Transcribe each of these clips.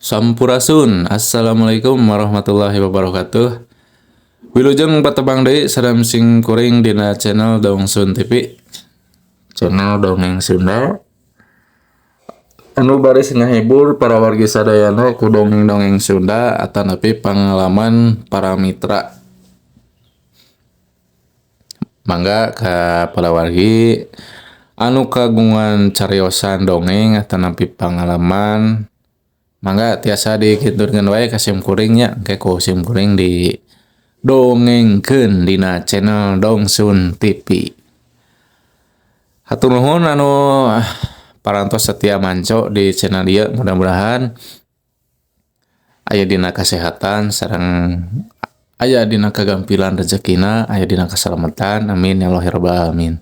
Sampurasun. Assalamualaikum warahmatullahi wabarakatuh. Wilujeng patepang deui sareng sing kuring dina channel Dongsun TV. Channel dongeng Sunda. Anu baris ngahibur para wargi sadayana ku dongeng-dongeng Sunda atanapi pengalaman para mitra. Mangga ka para wargi anu kagungan cariosan dongeng atanapi pengalaman, mangga tiasa dikiturkeun wae ka sim kuring nya, engke ku sim kuring di dongengkeun dina channel Dongsun TV. Hatur nuhun anu parantos setia manco di channel ieu, mudah-mudahan aya dina kasehatan sareng aya dina kagampilan rezekina, aya dina keselamatan, amin ya Allah ya rabbal alamin.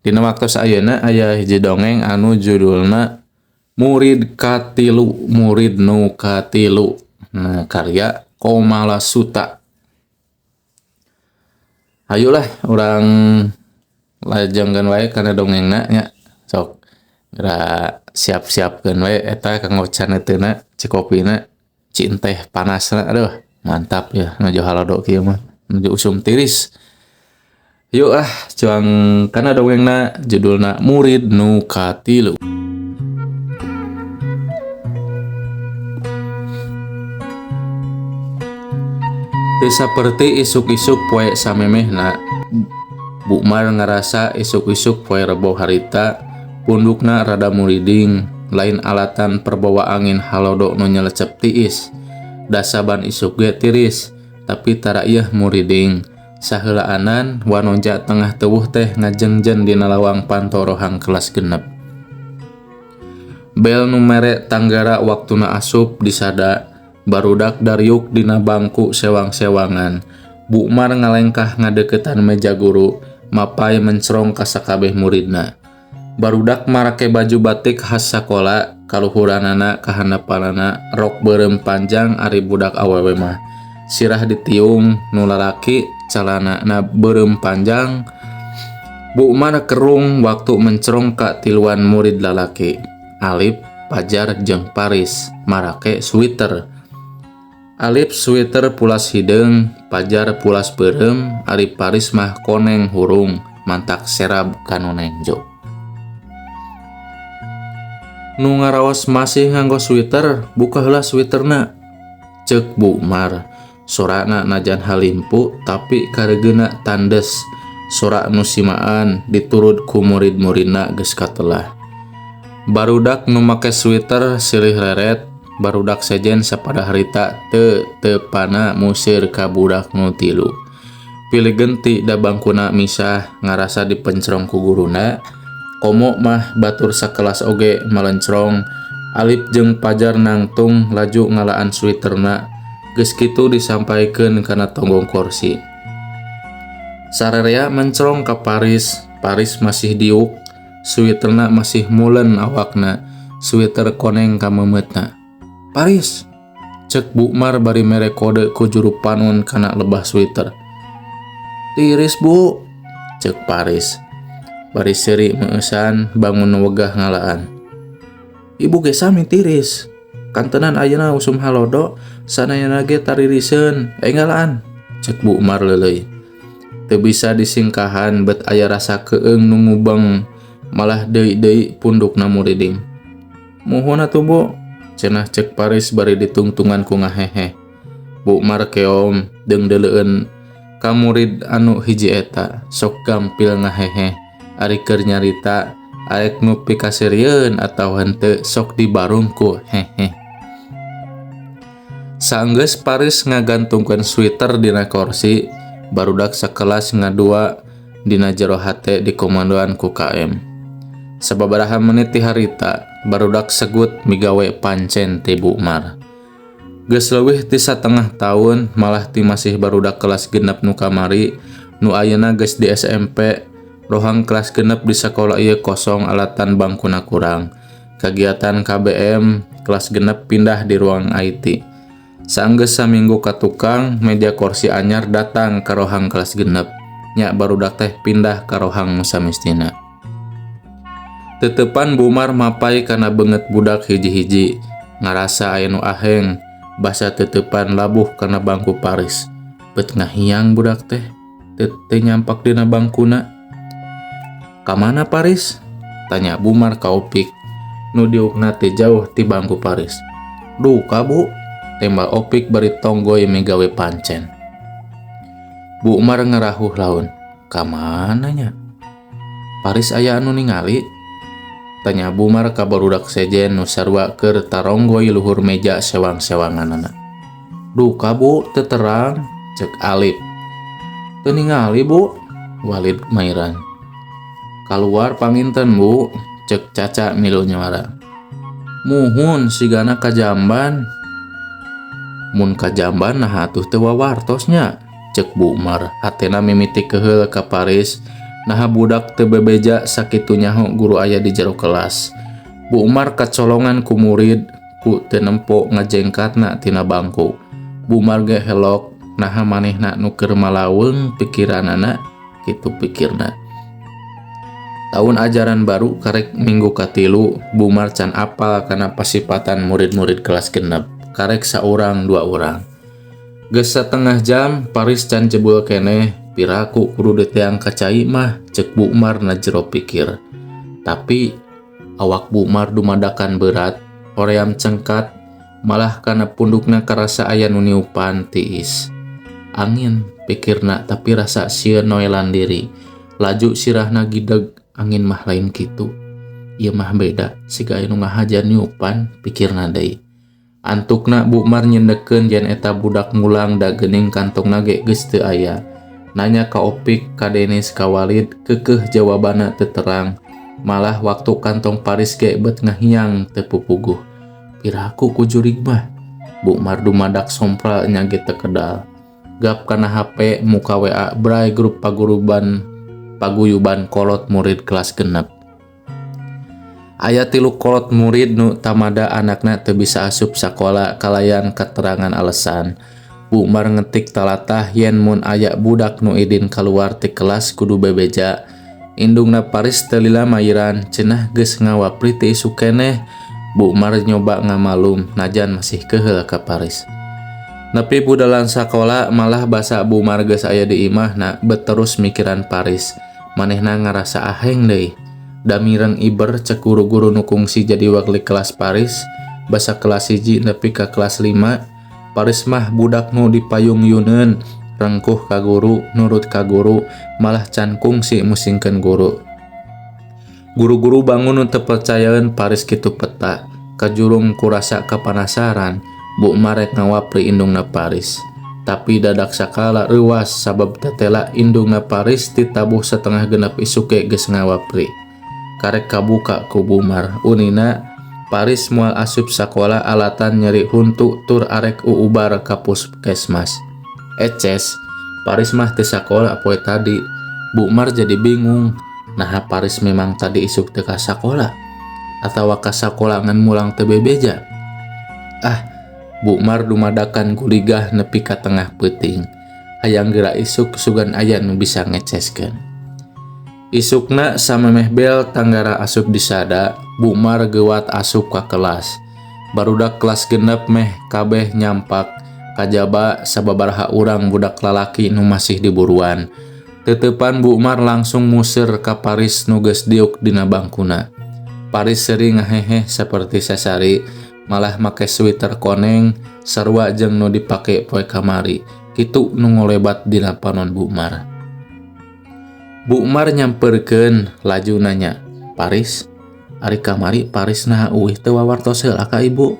Dina waktos ayeuna aya hiji dongeng anu judulna Murid Katilu, Murid Nu Katilu. Nah, karya Komala Suta. Ayolah urang lajengkeun wae kana dongengna nya. Sok geura siap-siapkeun wae eta kanggo caneteuna, cikopina, cinteh panasna, aduh mantap ya nuju halodo kieu mah, nuju usum tiris. Yuk ah cuang kana dongengna judulna Murid Nu Katilu. Teu saperti isuk-isuk poe samemehna, Bu Mar ngarasa isuk-isuk poe Rebo harita pundukna rada muriding, lain alatan perbawa angin halodo nu nyelecep tiis. Dasaban isuk ge tiris, tapi tara ieu muriding. Saheulaanan wanoja tengah teuweuh teh ngajengjen dina lawang panto rohang kelas genep. Bel nu mere tanggara waktuna asup disada, barudak dariuk dina bangku sewang-sewangan. Bu Mar ngalengkah ngadeukeutan meja guru, mapai mencrong ka sakabeh muridna. Barudak marake baju batik khas sakola, kaluhuranana kahandapanana rok beureum panjang ari budak awewe mah. Sirah ditiung nu lalaki calanana beureum panjang. Bu Mar kerung waktu mencrong ka tiluan murid lalaki. Alif, Pajar jeung Paris marake sweater. Alif sweater pulas hideung, Pajar pulas beureum, ari Paris mah koneng hurung, mantak serab kanu nengjo. Nu ngaraos masih nganggo sweater, buka heula sweaterna. Ceuk Bu Mar, sorana najan halimpu tapi karegeuna tandes. Sora nu simaan diturut ku murid-muridna geus katelah. Barudak nu make sweater silih reret, barudak sejen sapada harita teu tepana musir ka budak nu tilu. Pilih genti da bangkuna misah ngarasa dipencrong ku guruna, komo mah batur sakelas oge malencrong. Alif jeung Pajar nangtung laju ngalaan sweaterna, geus kitu disampaikeun kana tonggong kursi. Sarerea mencrong ka Paris, Paris masih diuk, sweaterna masih mulen awakna, sweater koneng ka meumeutna. Paris, cek Bu Mar bari mere kode ku juru panon kana lebah sweater. Tiris bu, cek Paris. Bari seuri meueusan bangun wegah ngalaan. Ibu ge sami tiris. Kantenan ayeuna usum halodo, sanayana ge taririseun, enggalaan, cek Bu Mar leuleuy. Teu bisa disingkahan bet aya rasa keung nu ngubeng, malah deui-deui pundukna muriding. Muhun atuh Bu, cenah cek Paris bari ditungtungan ku ngaheheh. Bu Mar keom deung deuleueun ka murid anu hiji eta, sok gampil ngaheheh. Ari keur nyarita arek nu pikaseurieun atawa henteu sok dibarung ku heheh. Saenggeus Paris ngagantungkeun sweater dina kursi, barudak sakelas ngadua dina jero hate dikomandoan ku KM. Sababaraha menit ti harita, barudak segut migawe pancen ti Bu Mar. Geus leuwih ti satengah taun, malah ti masih barudak kelas genep nu kamari, nu ayeuna geus di SMP, rohang kelas genep di sakola ieu kosong alatan bangkuna kurang. Kagiatan KBM kelas genep pindah di ruang IT. Saenggeus saminggu ka tukang, meja kursi anyar datang ka rohang kelas genep. Nya barudak teh pindah ka rohang nu samistina. Tetepan Bu Mar mapai kana beungeut budak hiji-hiji. Ngarasa aya nu aheng, basa teuteupan labuh kana bangku Paris. Bet ngahiang budak teh, teu nyampak dina bangkuna. Kamana Paris? Tanya Bu Mar ka Opik, nu diukna teu jauh ti bangku Paris. Duka bu, tembal Opik bari tonggoy migawe pancen. Bu Umar ngarahuh laun, kamana nya? Paris aya anu ningali? Tanya Bu Mar ka barudak sejen nu sarua keur taronggoy luhur meja sewang-sewanganana. Duka bu, teu terang, cek Alif. Teu ningali bu, Walid mairan. Kaluar panginten bu, cek Caca milu nyuara. Muhun sigana ka jamban. Mun ka jamban naha atuh teu wawartos nya, cek Bu Umar. Hatena mimiti keheul ka Paris, naha budak teu bebeja sakitu nyaho guru aya di jero kelas. Bu Umar kacolongan ku murid, ku teu nempo ngajengkatna tina bangku. Bu Umar ge helok, naha manehna nu keur malaweung pikiranana, kitu pikirna. Taun ajaran baru karek minggu katilu, Bu Umar can apal kana pasipatan murid-murid kelas genep, karek saurang dua urang. Geus satengah jam, Paris can jebul keneh, piraku kudu diteang ka cai mah, cek Bu Umar na jero pikir. Tapi awak Bu Umar dumadakan berat, hoream cengkat, malah kana pundukna karasa aya nu niupan tiis. Angin, pikirna tapi rasa sieun noelan diri. Laju sirahna gideg, angin mah lain kitu. Ieu mah beda, siga aya nu ngahaja niupan, pikirna deui. Antukna Bu Mar nyendekeun yen eta budak mulang da geuning kantongna ge geus teu aya. Nanya ka Opik, ka Denis, ka Walid, keukeuh jawabanna teu terang. Malah waktu kantong Paris ge bet ngahiang teu pupuguh. Piraku ku jurig mah. Bu Mar dumadak sompral nya ge teu kedal. Gap kana HP muka WA bray grup paguruban paguyuban kolot murid kelas genep. Aya tilu kolot murid nu tamada anakna teu bisa asup sakola kalayan katerangan alesan. Bu Umar ngetik talatah yen mun aya budak nu idin kaluar ti kelas kudu bebeja. Indungna Paris teu lila mairan cenah geus ngawapri ti isuk keneh. Bu Umar nyoba ngamalum najan masih keheul ka Paris. Nepi budalan sakola malah basa Bu Umar geus aya di imahna bet terus mikiran Paris. Manehna ngarasa aheng deui. Da mireng iber cek guru-guru nu kungsi jadi wali kelas Paris, basa kelas hiji nepi ka kelas 5, Paris mah budak nu dipayung-yuneun, rengkuh ka guru, nurut ka guru, malah can kungsi musingkeun guru. Guru-guru bangun nu teu percayaeun Paris kitu peta, kajurung ku rasa kapanasaran, Bu Umar rek ngawapri indungna Paris. Tapi dadak sakala reuwas sabab tetela indungna Paris ditabuh setengah genep isuk ge geus ngawapri. Karek kabuka ku Bu Umar, unina Paris moal asup sakola alatan nyeri huntu tur arek uubar ka puskesmas. Eces, Paris mah teu sakola poe tadi. Bu Umar jadi bingung, naha Paris memang tadi isuk teu ka sakola atawa ka sakola ngan mulang teu bebeja. Ah, Bu Umar dumadakan guligah nepi ka tengah peuting. Hayang geura isuk sugan aya nu bisa ngeceskeun. Isukna samemeh bel tanggara asup disada, Bu Umar geuwat asup ka kelas. Barudak kelas genep meh kabeh nyampak, kajaba sababaraha urang budak lalaki nu masih diburuan. Teuteupan Bu Umar langsung museur ka Paris nu geus diuk dina bangkuna. Paris seuri ngaheheh saperti sasari, malah make sweater koneng sarua jeung nu dipake poe kamari. Kitu nu ngolebat dina panon Bu Umar. Bu Umar nyamperkeun laju nanya, "Paris, ari kamari Paris naha uih teu wawartos heula ka ibu?"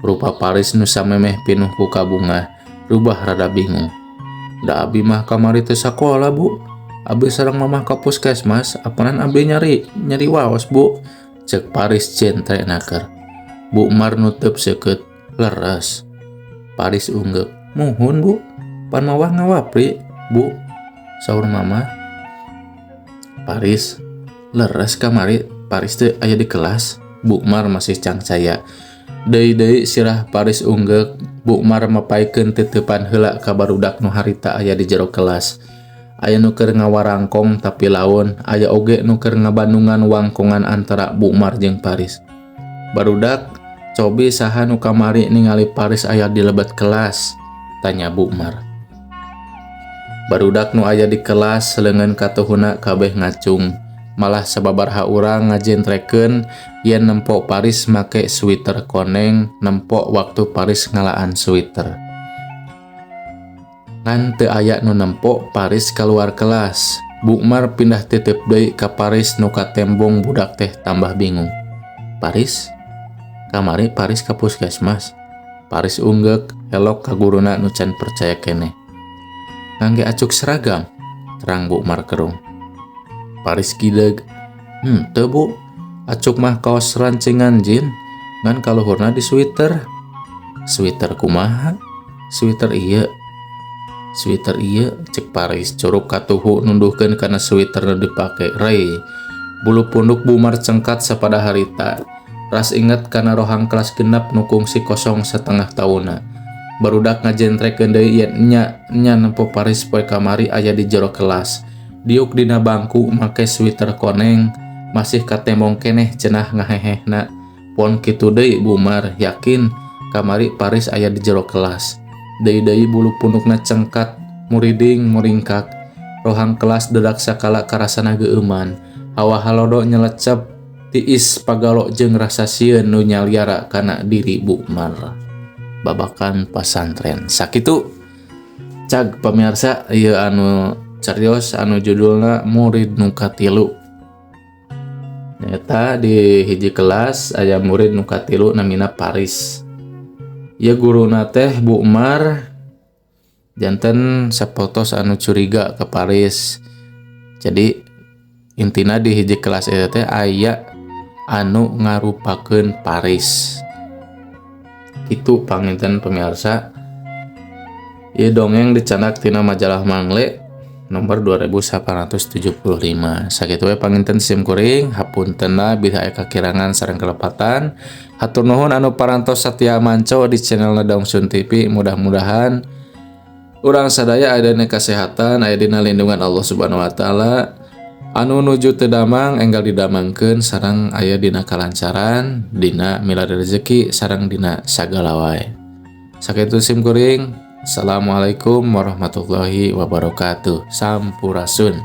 Rupa Paris nu samemeh pinuh ku kabungah, rubah rada bingung. Da abi mah kamari teu sakola, Bu. Abi sareng mamah ka puskesmas, apanan abi nyari nyeri waos, Bu. Cek Paris jentre naker. Bu Umar nutup seukeut, leres. Paris unggeuk, "Muhun, Bu. Pan mawah ngawapri, Bu." Saur mama. Paris, leres kamari Paris teu aya di kelas. Bu Umar masih cangcaya. Deui-deui sirah Paris unggeuk, Bu Umar mapaikeun teuteupan heula ka barudak nu harita aya di jero kelas. Aya nu keur ngawarangkong tapi laun, aya oge nu keur ngabandungan wangkongan antara Bu Umar jeung Paris. Barudak Cobi saha nu kamari ningali Paris aya di lebet kelas? Tanya Bu Mar. Barudak nu aya di kelas leungeun katuhuna kabeh ngacung. Malah sababaraha urang ngajentrekeun yen nempo Paris make sweater koneng, nempo waktu Paris ngalaan sweater. Ngan teu aya nu nempo Paris kaluar kelas. Bu Mar pindah titip deui ka Paris nu katembong budak teh tambah bingung. Paris? Kamari Paris ka puskesmas. Paris unggeuk helok ka guruna nu can percaya keneh. Ngangge acuk seragam, terang Bu Mar kerung. Paris gideg. Teu Bu, acuk mah kaos rancingan jin, ngan kaluhurna di sweater. Sweater kumaha? Sweater ieu. Sweater ieu, cek Paris curug katuhu nunduhkeun kana sweater nu dipake. Rey, bulu punduk Bu Mar cengkat sapada harita. Ras inget kana rohang kelas 6 nu kungsi kosong setengah taunna. Barudak ngajentrekeun deui yen nya nya nempo Paris poe kamari aya di jero kelas. Diuk dina bangku make sweater koneng, masih katembong keneh cenah ngahehehna. Pon kitu deui Bu Mar yakin kamari Paris aya di jero kelas. Deui-deui bulu pundukna cengkat, muriding muringkak. Rohang kelas dedak sakala karasana geueuman. Hawa halodo nyelecep tiis pagalo jeung rasa sieun nu nyaliara kana diri Bu Mar. Babakan pasantren. Sakitu cag pamirsa ieu anu carios anu judulna Murid Nu Katilu. Nyata di hiji kelas aya murid nu katilu namina Paris. Ieu guruna teh Bu Mar janten sapotos anu curiga ke Paris. Jadi intina di hiji kelas eta teh aya anu ngarupakeun Paris. Kitu panginten pemirsa. Ieu dongeng dicandak tina majalah Mangle nomor 2875. Sakitu we panginten sim kuring, hapuntenna bilih aya kakirangan sareng kelepatan. Hatur nuhun anu parantos satia manco di channel Dongsun TV. Mudah-mudahan urang sadaya aya dina kasehatan, aya dina lindungan Allah Subhanahu wa taala. Anu nuju teu damang enggal didamangkeun sareng aya dina kalancaran, dina milari rezeki sareng dina sagala wae. Sakitu sim kuring. Assalamualaikum warahmatullahi wabarakatuh. Sampurasun.